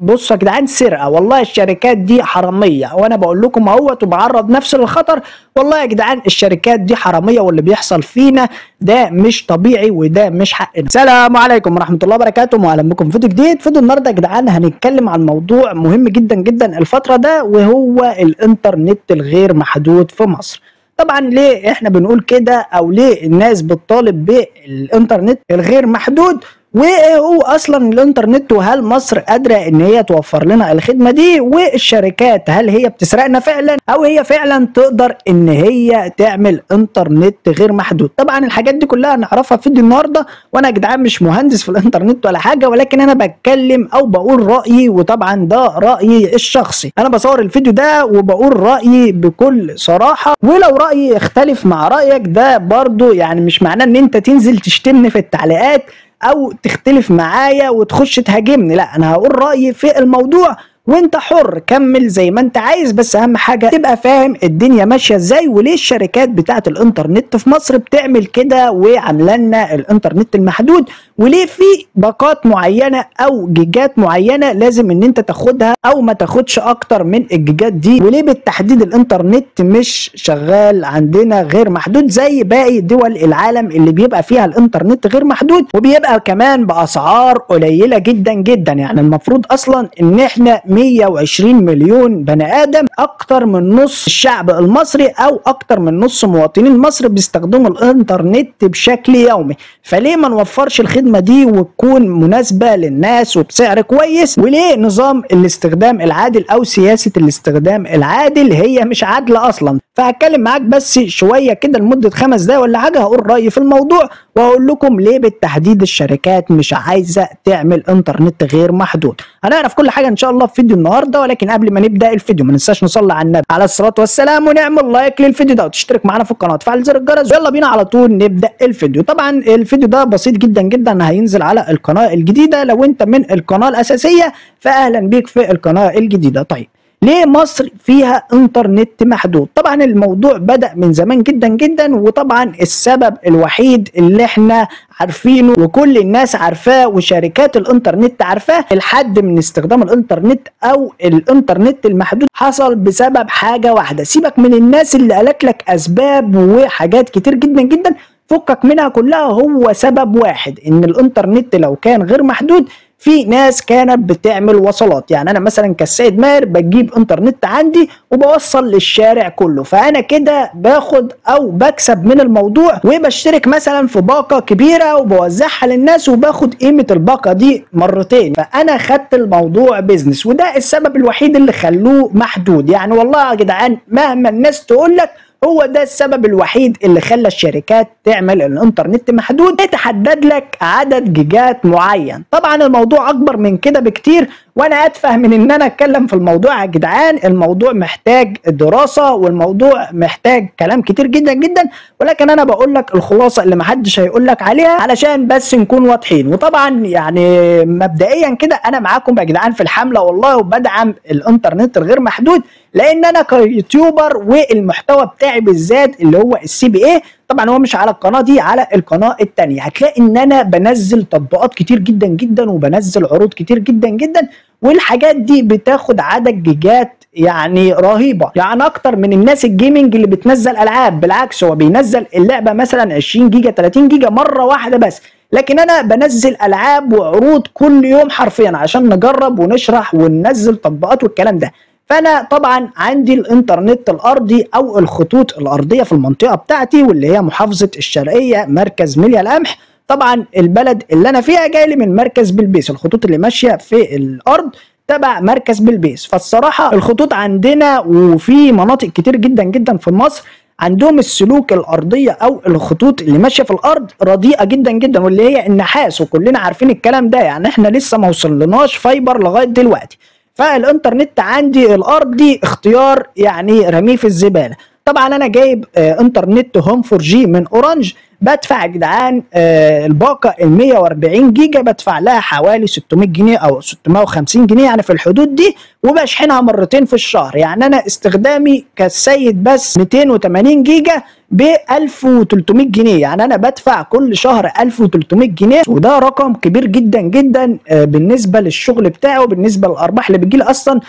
بصوا يا جدعان سرقه، والله الشركات دي حرامية، وانا بقول لكم اهوت وبعرض نفسي للخطر. والله يا جدعان الشركات دي حرامية، واللي بيحصل فينا ده مش طبيعي وده مش حقنا. السلام عليكم ورحمة الله وبركاته، واهلا بكم في فيديو جديد. فيديو النهارده يا جدعان هنتكلم عن موضوع مهم جدا جدا الفترة ده، وهو الانترنت الغير محدود في مصر. طبعا ليه احنا بنقول كده، او ليه الناس بتطالب بالانترنت الغير محدود، وايه هو اصلا الانترنت، وهل مصر قادرة ان هي توفر لنا الخدمة دي، والشركات هل هي بتسرقنا فعلا او هي فعلا تقدر ان هي تعمل انترنت غير محدود. طبعا الحاجات دي كلها هنعرفها في فيديو النهارده، وانا يا جدعان مش مهندس في الانترنت ولا حاجة، ولكن انا بتكلم او بقول رايي، وطبعا ده رايي الشخصي. انا بصور الفيديو ده وبقول رايي بكل صراحة، ولو رايي يختلف مع رايك ده برضو يعني مش معناه ان انت تنزل تشتمني في التعليقات او تختلف معايا وتخش تهاجمني. لا، انا هقول رأيي في الموضوع وانت حر، كمل زي ما انت عايز، بس اهم حاجة تبقى فاهم الدنيا ماشية ازاي، وليه الشركات بتاعة الانترنت في مصر بتعمل كده وعامله لنا الانترنت المحدود، وليه في باقات معينة او جيجات معينة لازم ان انت تاخدها او ما تاخدش اكتر من الجيجات دي، وليه بالتحديد الانترنت مش شغال عندنا غير محدود زي باقي دول العالم اللي بيبقى فيها الانترنت غير محدود، وبيبقى كمان باسعار قليلة جدا جدا. يعني المفروض اصلا ان احنا 120 مليون بني ادم، اكتر من نص الشعب المصري او اكتر من نص مواطنين مصر بيستخدموا الانترنت بشكل يومي، فليه ما نوفرش الخدمة دي وتكون مناسبة للناس وبسعر كويس؟ وليه نظام الاستخدام العادل او سياسة الاستخدام العادل هي مش عادلة اصلا؟ فهتكلم معاك بس شوية كده لمدة 5 دقايق ولا حاجة، هقول رايي في الموضوع واقول لكم ليه بالتحديد الشركات مش عايزه تعمل انترنت غير محدود. هنعرف كل حاجة ان شاء الله في فيديو النهارده، ولكن قبل ما نبدا الفيديو ما ننساش نصلي على النبي عليه الصلاة والسلام، ونعمل like للفيديو ده، وتشترك معانا في القناة وتفعل زر الجرس. يلا بينا على طول نبدا الفيديو. طبعا الفيديو ده بسيط جدا جدا، هينزل على القناة الجديدة. لو انت من القناة الاساسية فاهلا بيك في القناة الجديدة. طيب ليه مصر فيها انترنت محدود؟ طبعا الموضوع بدأ من زمان جدا جدا، وطبعا السبب الوحيد اللي احنا عارفينه وكل الناس عارفاه وشركات الانترنت عارفاه، الحد من استخدام الانترنت او الانترنت المحدود حصل بسبب حاجة واحدة. سيبك من الناس اللي قالت لك اسباب وحاجات كتير جدا جدا، فكك منها كلها، هو سبب واحد، ان الانترنت لو كان غير محدود في ناس كانت بتعمل وصلات. يعني انا مثلا كالسيد ماهر بجيب انترنت عندي وبوصل للشارع كله، فانا كده باخد او بكسب من الموضوع، وبشترك مثلا في باقة كبيرة وبوزعها للناس وباخد قيمة الباقة دي مرتين، فانا خدت الموضوع business. وده السبب الوحيد اللي خلوه محدود. يعني والله يا جدعان مهما الناس تقول لك، هو ده السبب الوحيد اللي خلى الشركات تعمل الانترنت محدود، يتحدد لك عدد جيجات معين. طبعا الموضوع اكبر من كده بكتير، وانا اتفه من ان انا اتكلم في الموضوع يا جدعان. الموضوع محتاج دراسة، والموضوع محتاج كلام كتير جدا جدا، ولكن انا بقول لك الخلاصة اللي محدش هيقول لك عليها علشان بس نكون واضحين. وطبعا يعني مبدئيا كده انا معاكم يا جدعان في الحملة والله، وبدعم الانترنت الغير محدود، لان انا ك YouTuber والمحتوى بتاعي بالذات اللي هو ال CPA، طبعا هو مش على القناة دي، على القناة الثانية، هتلاقي ان انا بنزل تطبيقات كتير جدا جدا وبنزل عروض كتير جدا جدا، والحاجات دي بتاخد عدد جيجات يعني رهيبة، يعني اكتر من الناس ال gaming اللي بتنزل العاب. بالعكس هو بينزل اللعبة مثلا 20 جيجا 30 جيجا مرة واحدة بس، لكن انا بنزل العاب وعروض كل يوم حرفيا عشان نجرب ونشرح وننزل تطبيقات والكلام ده. فانا طبعا عندي الانترنت الارضي او الخطوط الارضية في المنطقة بتاعتي، واللي هي محافظة الشرقية مركز مليا القمح. طبعا البلد اللي انا فيها جاي لي من مركز بلبيس، الخطوط اللي ماشية في الارض تبع مركز بلبيس. فالصراحه الخطوط عندنا وفي مناطق كتير جدا جدا في مصر عندهم السلوك الارضية او الخطوط اللي ماشية في الارض رديئة جدا جدا، واللي هي النحاس، وكلنا عارفين الكلام ده. يعني احنا لسه ما وصلناش fiber لغاية دلوقتي. فالانترنت عندي الارضي اختيار يعني رمية في الزبالة. طبعا انا جايب انترنت Home 4G من اورنج، بدفع يا جدعان الباقه ال 140 جيجا بدفع لها حوالي 600 جنيه او 650 جنيه، يعني في الحدود دي، وبشحنها مرتين في الشهر. يعني انا استخدامي كالسيد بس 280 جيجا ب 1300 جنيه، يعني انا بدفع كل شهر 1300 جنيه، وده رقم كبير جدا جدا بالنسبة للشغل بتاعه وبالنسبة للارباح اللي بتجيلي، اصلا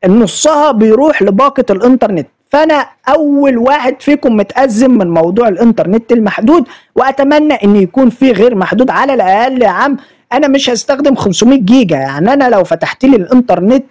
نصها بيروح لباقه الانترنت. فانا اول واحد فيكم متأزم من موضوع الانترنت المحدود، واتمنى ان يكون في غير محدود على الاقل. يا عم انا مش هستخدم 500 جيجا، يعني انا لو فتحت لي الانترنت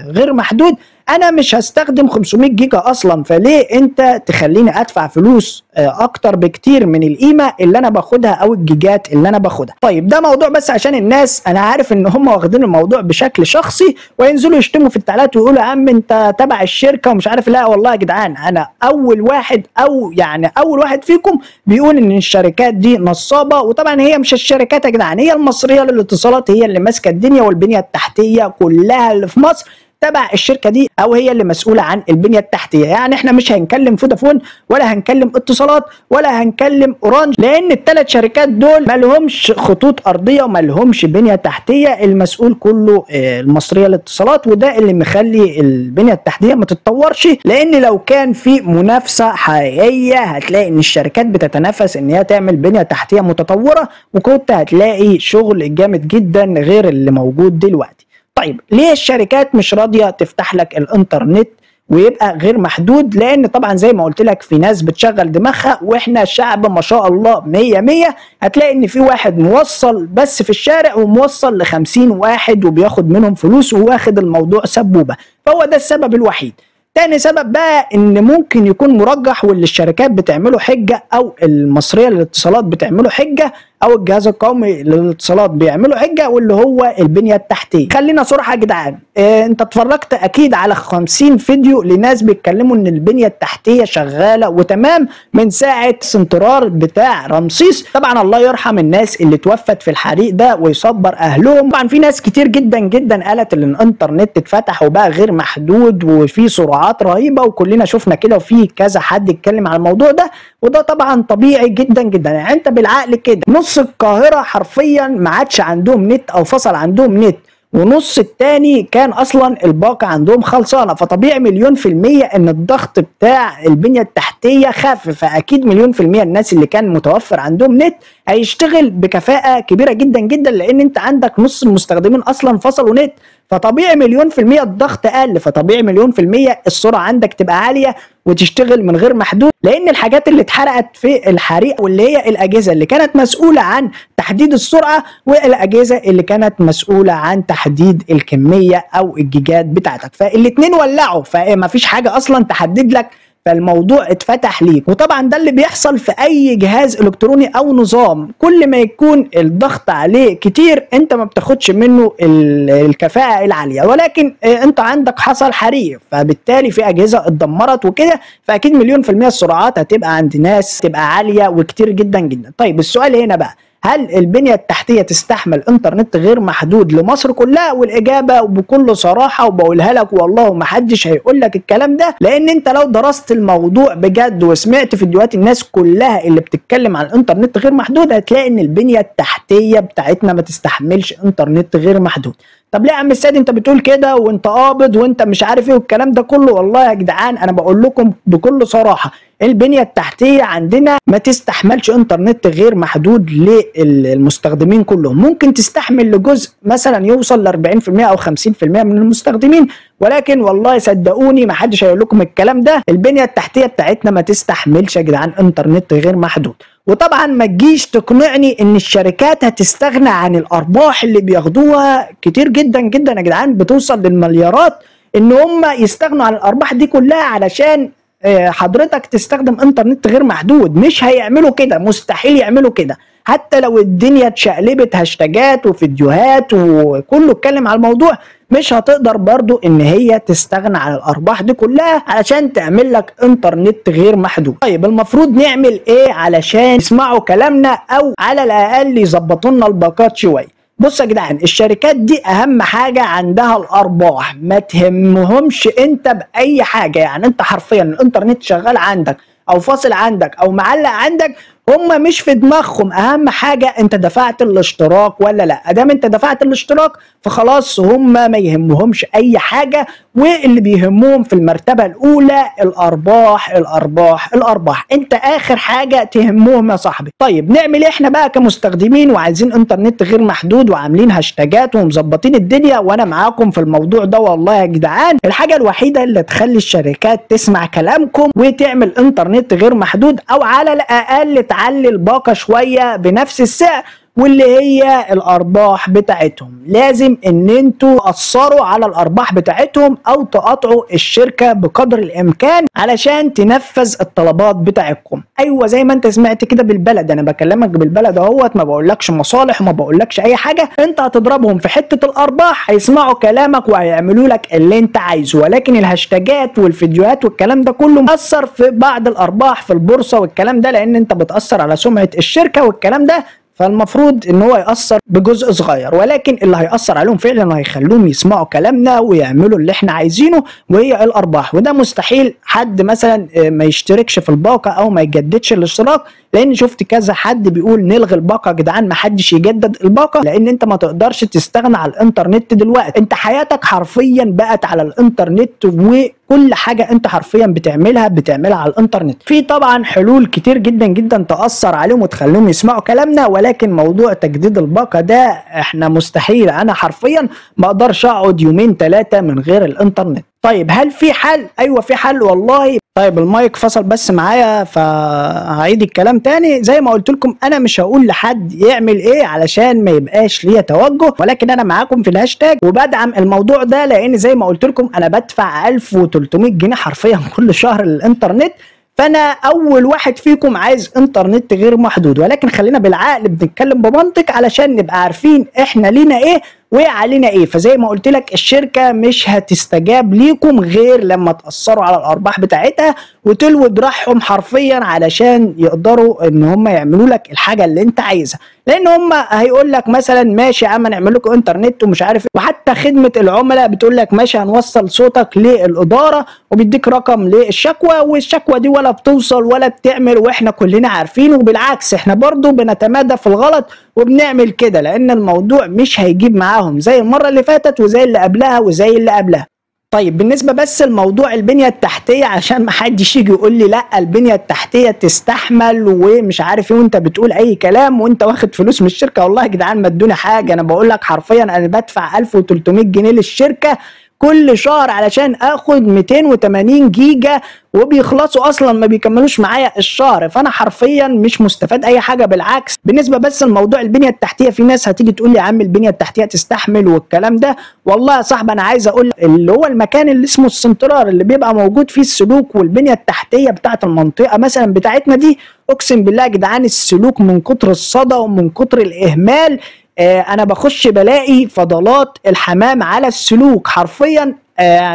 غير محدود انا مش هستخدم 500 جيجا اصلا، فليه انت تخليني ادفع فلوس اكتر بكتير من القيمة اللي انا باخدها او الجيجات اللي انا باخدها؟ طيب ده موضوع بس عشان الناس، انا عارف ان هم واخدين الموضوع بشكل شخصي وينزلوا يشتموا في التعليقات ويقولوا يا عم انت تبع الشركة ومش عارف. لا والله يا جدعان، انا اول واحد او يعني اول واحد فيكم بيقول ان الشركات دي نصابه. وطبعا هي مش الشركات يا جدعان، هي المصرية للاتصالات هي اللي ماسكه الدنيا، والبنية التحتية كلها اللي في مصر تبع الشركة دي، او هي اللي مسؤولة عن البنية التحتية. يعني احنا مش هنكلم فودافون ولا هنكلم اتصالات ولا هنكلم اورانج، لان الثلاث شركات دول ما لهمش خطوط ارضية وما لهمش بنيه تحتيه، المسؤول كله المصرية للاتصالات، وده اللي مخلي البنية التحتية ما تتطورش. لان لو كان في منافسه حقيقية هتلاقي ان الشركات بتتنافس ان هي تعمل بنيه تحتيه متطورة، وكنت هتلاقي شغل جامد جدا غير اللي موجود دلوقتي. طيب ليه الشركات مش راضية تفتح لك الانترنت ويبقى غير محدود؟ لان طبعا زي ما قلت لك في ناس بتشغل دماغها، واحنا شعب ما شاء الله 100 100. هتلاقي ان في واحد موصل بس في الشارع وموصل ل50 واحد وبياخد منهم فلوس وواخد الموضوع سبوبه، فهو ده السبب الوحيد. تاني سبب بقى ان ممكن يكون مرجح واللي الشركات بتعمله حجه، او المصرية للاتصالات بتعمله حجه، او الجهاز القومي للاتصالات بيعملوا حجه، واللي هو البنية التحتية. خلينا صراحة يا جدعان، انت اتفرجت اكيد على 50 فيديو لناس بيتكلموا ان البنية التحتية شغالة وتمام من ساعة سنترال بتاع رمسيس. طبعا الله يرحم الناس اللي توفت في الحريق ده ويصبر اهلهم. طبعا في ناس كتير جدا جدا قالت ان الانترنت اتفتح وبقى غير محدود وفي سرعات رهيبة، وكلنا شفنا كده وفي كذا حد اتكلم على الموضوع ده، وده طبعا طبيعي جدا جدا. يعني انت بالعقل كده نص القاهرة حرفيا ما عادش عندهم نت او فصل عندهم نت، ونص التاني كان اصلا الباقة عندهم خلصانة، فطبيعي 1,000,000% ان الضغط بتاع البنية التحتية خف، فاكيد 1,000,000% الناس اللي كان متوفر عندهم نت هيشتغل بكفاءة كبيرة جدا جدا، لان انت عندك نص المستخدمين اصلا فصلوا نت، فطبيعي 1,000,000% الضغط قل، فطبيعي 1,000,000% السرعة عندك تبقى عالية وتشتغل من غير محدود. لان الحاجات اللي اتحرقت في الحريق واللي هي الاجهزة اللي كانت مسؤولة عن تحديد السرعة والاجهزة اللي كانت مسؤولة عن تحديد الكمية او الجيجات بتاعتك، فالاتنين ولعوا، فما فيش حاجة اصلا تحدد لك، فالموضوع اتفتح ليك. وطبعا ده اللي بيحصل في اي جهاز الكتروني او نظام، كل ما يكون الضغط عليه كتير انت ما بتاخدش منه الكفاءة العالية، ولكن انت عندك حصل حريق فبالتالي في اجهزة اتدمرت وكده، فاكيد 1,000,000% السرعات هتبقى عند ناس تبقى عالية وكتير جدا جدا. طيب السؤال هنا بقى، هل البنية التحتية تستحمل انترنت غير محدود لمصر كلها؟ والإجابة بكل صراحة وبقولها لك والله ما حدش هيقول لك الكلام ده، لأن أنت لو درست الموضوع بجد وسمعت فيديوهات الناس كلها اللي بتتكلم عن الانترنت غير محدود هتلاقي إن البنية التحتية بتاعتنا ما تستحملش انترنت غير محدود. طب ليه يا عم السيد انت بتقول كده وانت قابض وانت مش عارف ايه والكلام ده كله؟ والله يا جدعان انا بقول لكم بكل صراحة البنية التحتية عندنا ما تستحملش انترنت غير محدود للمستخدمين كلهم، ممكن تستحمل لجزء مثلا يوصل ل 40% او 50% من المستخدمين، ولكن والله صدقوني ما حدش هيقول لكم الكلام ده، البنية التحتية بتاعتنا ما تستحملش يا جدعان انترنت غير محدود. وطبعا ما تجيش تقنعني ان الشركات هتستغنى عن الارباح اللي بياخدوها كتير جدا جدا يا جدعان، بتوصل للمليارات، ان هم يستغنوا عن الارباح دي كلها علشان حضرتك تستخدم انترنت غير محدود. مش هيعملوا كده، مستحيل يعملوا كده، حتى لو الدنيا اتشقلبت هاشتاجات وفيديوهات وكله اتكلم على الموضوع، مش هتقدر برضو ان هي تستغنى عن الارباح دي كلها علشان تعمل لك انترنت غير محدود. طيب المفروض نعمل ايه علشان يسمعوا كلامنا او على الاقل يظبطوا لنا الباقات شوية؟ بص يا جدعان، الشركات دي اهم حاجة عندها الارباح، ما تهمهمش انت باي حاجة. يعني انت حرفيا الانترنت شغال عندك او فاصل عندك او معلق عندك، هم مش في دماغهم. اهم حاجة انت دفعت الاشتراك ولا لا. ادام انت دفعت الاشتراك فخلاص هم ما يهمهمش اي حاجة، واللي بيهمهم في المرتبة الاولى الارباح الارباح الارباح. انت اخر حاجة تهمهم يا صاحبي. طيب نعمل ايه احنا بقى كمستخدمين وعايزين انترنت غير محدود وعاملين هاشتاجات ومظبطين الدنيا؟ وانا معاكم في الموضوع ده والله يا جدعان. الحاجة الوحيدة اللي تخلي الشركات تسمع كلامكم وتعمل انترنت غير محدود، او على الاقل تعلي الباقه شوية بنفس السعر، واللي هي الارباح بتاعتهم. لازم ان انتوا تأثروا على الارباح بتاعتهم او تقاطعوا الشركة بقدر الامكان علشان تنفذ الطلبات بتاعتكم. ايوه زي ما انت سمعت كده بالبلد، انا بكلمك بالبلد اهوت، ما بقولكش مصالح وما بقولكش اي حاجة. انت هتضربهم في حتة الارباح، هيسمعوا كلامك وهيعملوا لك اللي انت عايزه. ولكن الهاشتاجات والفيديوهات والكلام ده كله اثر في بعض الارباح في البورصة والكلام ده، لان انت بتأثر على سمعه الشركة والكلام ده، فالمفروض ان هو يأثر بجزء صغير. ولكن اللي هيأثر عليهم فعلا هيخلوهم يسمعوا كلامنا ويعملوا اللي احنا عايزينه، وهي الارباح. وده مستحيل حد مثلا ما يشتركش في الباقة او ما يجددش الاشتراك، لان شفت كذا حد بيقول نلغي الباقة يا جدعان، ما حدش يجدد الباقة، لان انت ما تقدرش تستغنى على الانترنت دلوقتي. انت حياتك حرفيا بقت على الانترنت، وكل حاجة انت حرفيا بتعملها على الانترنت. في طبعا حلول كتير جدا جدا تأثر عليهم وتخليهم يسمعوا كلامنا، ولكن موضوع تجديد الباقة ده احنا مستحيل. انا حرفيا ما اقدرش اقعد يومين ثلاثة من غير الانترنت. طيب هل في حل؟ ايوه في حل والله. طيب المايك فصل بس معايا فهعيد الكلام تاني. زي ما قلت لكم انا مش هقول لحد يعمل ايه علشان ما يبقاش ليا توجه، ولكن انا معاكم في الهاشتاج وبدعم الموضوع ده، لان زي ما قلت لكم انا بدفع 1300 جنيه حرفيا كل شهر للانترنت، فانا اول واحد فيكم عايز انترنت غير محدود. ولكن خلينا بالعقل بنتكلم بمنطق علشان نبقى عارفين احنا لينا ايه وعلينا ايه. فزي ما قلت لك الشركة مش هتستجاب ليكم غير لما تاثروا على الارباح بتاعتها وتلووا دراعهم حرفيا علشان يقدروا ان هم يعملوا لك الحاجة اللي انت عايزها. لان هم هيقول لك مثلا ماشي يا عم نعمل لكم انترنت ومش عارف، وحتى خدمة العملاء بتقول لك ماشي هنوصل صوتك للادارة وبيديك رقم للشكوى، والشكوى دي ولا بتوصل ولا بتعمل، واحنا كلنا عارفين. وبالعكس احنا برضو بنتمادى في الغلط وبنعمل كده، لان الموضوع مش هيجيب معاهم زي المرة اللي فاتت وزي اللي قبلها وزي اللي قبلها. طيب بالنسبة بس لموضوع البنية التحتية، عشان ما حدش يجي يقول لي لا البنية التحتية تستحمل ومش عارف ايه وانت بتقول اي كلام وانت واخد فلوس من الشركة. والله يا جدعان ما ادوني حاجة، انا بقول لك حرفيا انا بدفع 1300 جنيه للشركة كل شهر علشان اخد 280 جيجا، وبيخلصوا اصلا ما بيكملوش معايا الشهر، فانا حرفيا مش مستفاد اي حاجة. بالعكس بالنسبة بس لموضوع البنية التحتية، في ناس هتيجي تقول لي يا عم البنية التحتية تستحمل والكلام ده. والله يا صاحبي انا عايز اقول اللي هو المكان اللي اسمه السنترال اللي بيبقى موجود فيه السلوك والبنية التحتية بتاعه المنطقة مثلا بتاعتنا دي، اقسم بالله يا جدعان السلوك من كتر الصدى ومن كتر الاهمال انا بخش بلاقي فضلات الحمام على السلوك حرفيا.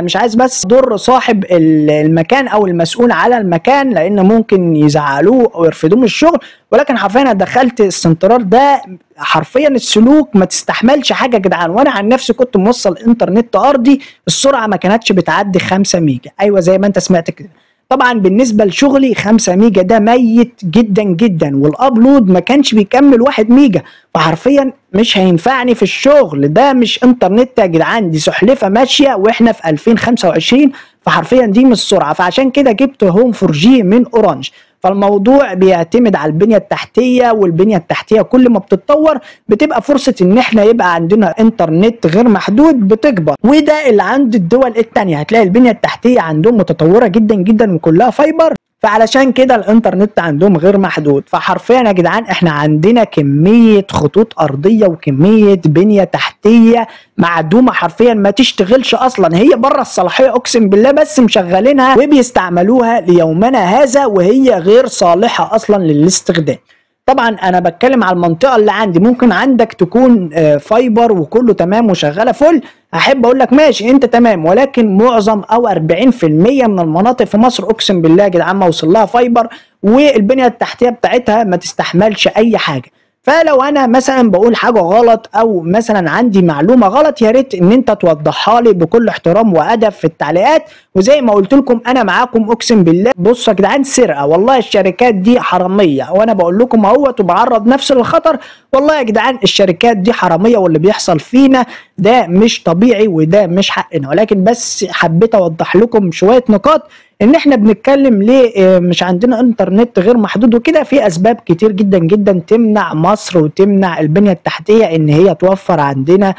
مش عايز بس ضر صاحب المكان او المسؤول على المكان لان ممكن يزعلوه او يرفضوه من الشغل، ولكن حرفيا انا دخلت السنترال ده حرفيا السلوك ما تستحملش حاجة يا جدعان. وانا عن نفسي كنت موصل انترنت ارضي، السرعة ما كانتش بتعدي 5 ميجا، ايوه زي ما انت سمعت كده. طبعا بالنسبة لشغلي 5 ميجا ده ميت جدا جدا، وال upload ما كانش بيكمل 1 ميجا، فحرفيا مش هينفعني في الشغل. ده مش انترنت يا جدعان، دي سحلفه ماشية واحنا في 2025، فحرفيا دي مش سرعة. فعشان كده جبت Home 4G من اورانج. فالموضوع بيعتمد على البنية التحتية، والبنية التحتية كل ما بتتطور بتبقى فرصة ان احنا يبقى عندنا انترنت غير محدود بتكبر، وده اللي عند الدول التانية. هتلاقي البنية التحتية عندهم متطورة جدا جدا وكلها fiber، فعلشان كده الانترنت عندهم غير محدود. فحرفيا يا جدعان احنا عندنا كمية خطوط ارضية وكمية بنية تحتية معدومة حرفيا ما تشتغلش اصلا، هي بره الصلاحية اقسم بالله، بس مشغلينها وبيستعملوها ليومنا هذا وهي غير صالحة اصلا للاستخدام. طبعا انا بتكلم على المنطقة اللي عندي، ممكن عندك تكون fiber وكله تمام وشغالة فل، احب اقول لك ماشي انت تمام، ولكن معظم او 40% من المناطق في مصر اقسم بالله يا جدعان ما وصل لها fiber، والبنية التحتية بتاعتها ما تستحملش اي حاجة. فلو انا مثلا بقول حاجة غلط او مثلا عندي معلومة غلط، يا ريت ان انت توضحها لي بكل احترام وادب في التعليقات. وزي ما قلت لكم انا معاكم اقسم بالله. بصوا يا جدعان، سرقه والله، الشركات دي حرامية، وانا بقول لكم اهوت وبعرض نفسي للخطر. والله يا جدعان الشركات دي حرامية، واللي بيحصل فينا ده مش طبيعي وده مش حقنا. ولكن بس حبيت اوضح لكم شوية نقاط ان احنا بنتكلم ليه مش عندنا انترنت غير محدود وكده. في اسباب كتير جدا جدا تمنع مصر وتمنع البنية التحتية ان هي توفر عندنا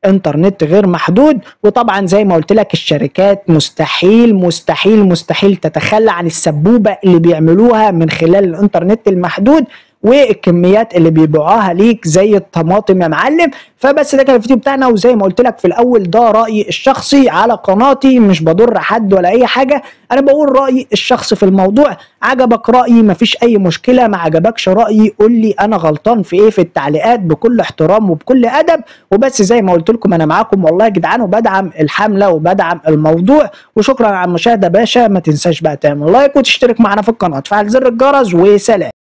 انترنت غير محدود. وطبعا زي ما قلت لك الشركات مستحيل مستحيل مستحيل تتخلى عن السبوبة اللي بيعملوها من خلال الانترنت المحدود والكميات اللي بيبيعوها ليك زي الطماطم يا معلم. فبس ده كان الفيديو بتاعنا، وزي ما قلت لك في الاول ده رايي الشخصي على قناتي، مش بضر حد ولا اي حاجة، انا بقول رايي الشخصي في الموضوع. عجبك رايي مفيش اي مشكلة، ما عجبكش رايي قول لي انا غلطان في ايه في التعليقات بكل احترام وبكل ادب. وبس زي ما قلت لكم انا معاكم والله يا جدعان، وبدعم الحملة وبدعم الموضوع. وشكرا على المشاهدة باشا، ما تنساش بقى تعمل like وتشترك معنا في القناة، تفعل زر الجرس، وسلام.